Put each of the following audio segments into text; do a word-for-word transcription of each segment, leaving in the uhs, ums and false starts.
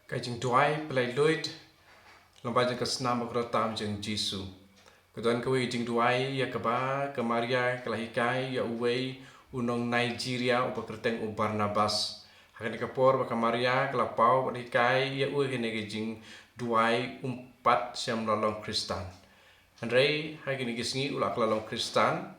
Ka jingduwai pyllait luid lyngba jong ka snam bakordor tam jong u Jisu. Ka don kawei ka jingduwai ïa kaba ka Maria ka la hikai ïa uwei u nong Nigeria uba kyrteng u Barnabas. Ha kane ka por ba ka Maria ka la paw bad hikai ïa u ïa kane ka jingduwai, um pat shym la long Khristan. Hynrei ha kine ki sngi u la ka la long Khristan.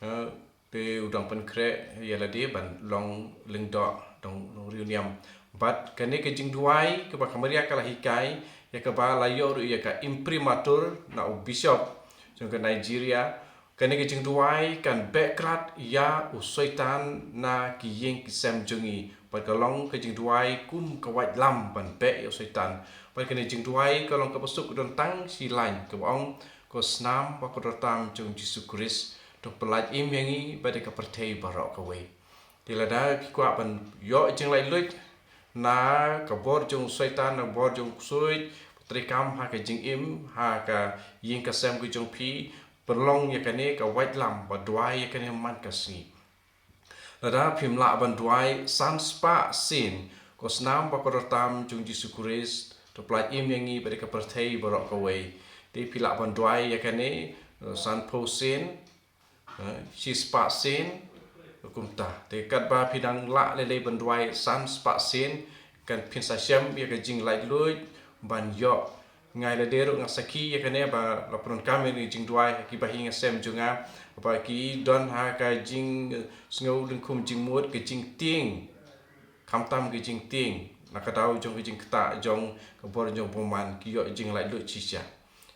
Eh, te u dang pynkhreh ïa lade ban long lyngdoh, dang long riewniam. Bad kane ka jingduwai kaba ka Maria ka la hikai, ïa kaba la ïoh ruh ïa ka imprimatur na u bishop jong ka Nigeria. Kane ka jingduwai kan beh krad ïa u Soitan na ki ïing ki sem jong ngi. Bad ka long ka jingduwai kum ka waitlam ban beh ïa u Soitan. Bad kane ka jingduwai ka long kaba suk, ka don tang shi lain kaba ong: Ko snam bakordor tam jong u Jisu Khrist, to pyllait im ïa ngi bad ïa ka pyrthei baroh kawei. Te lada phi kwah ban ïoh jinglaitluid na ka bor jong u Soitan, na ka bor jong u ksuid, treikam ha ka jingim, ha ka ïing ka sem ka jong phi, pynlong ïa kane ka waitlam, bad duwai ïa kane man ka sngi. Lada phim lah ban duwai san spah sien: Ko snam bakordor tam jong u Jisu Khrist, to pyllait im ïa ngi bad ïa ka pyrthei baroh kawei. Te phi lah ban duwai ïa kane, eh, sanphew sien, eh, shi spah sien, kumta. Te katba phi dang lah lei lei ban duwai san spah sien, kan phin sa shem ïa ka jinglaitluid ban ïoh. Nga lade ruh nga sakhi ïa kane ba la pyndonkam ïa ka jingduwai ha kiba ïing ha sem jong nga, ba ki don ha ka jingsngew lyngkhum jingmut, ka jingtieng, khamtam ka jingtieng, na ka daw jong ka jingktah jong ka bor jong u bymman, ki ïoh jinglaitluid shisha.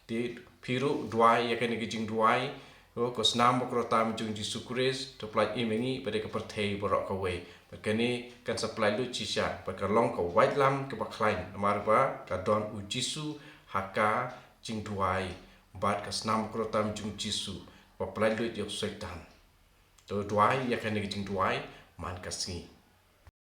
Te phi ruh duwai ïa kane ka jingduwai: Ko, ko snam bakordor tam jong u Jisu Khrist, to pyllait im ïa ngi bad ïa ka pyrthei baroh kawei. Bad kane kan sa pyllait luid shisha, bad ka long ka waitlam kaba khlaiñ, namar ba ka don u Jisu ha ka jingduwai, bad ka snam bakordor tam jong u Jisu ba pyllait luid ïa u Soitan. To duwai ïa kane ka jingduwai man ka sngi.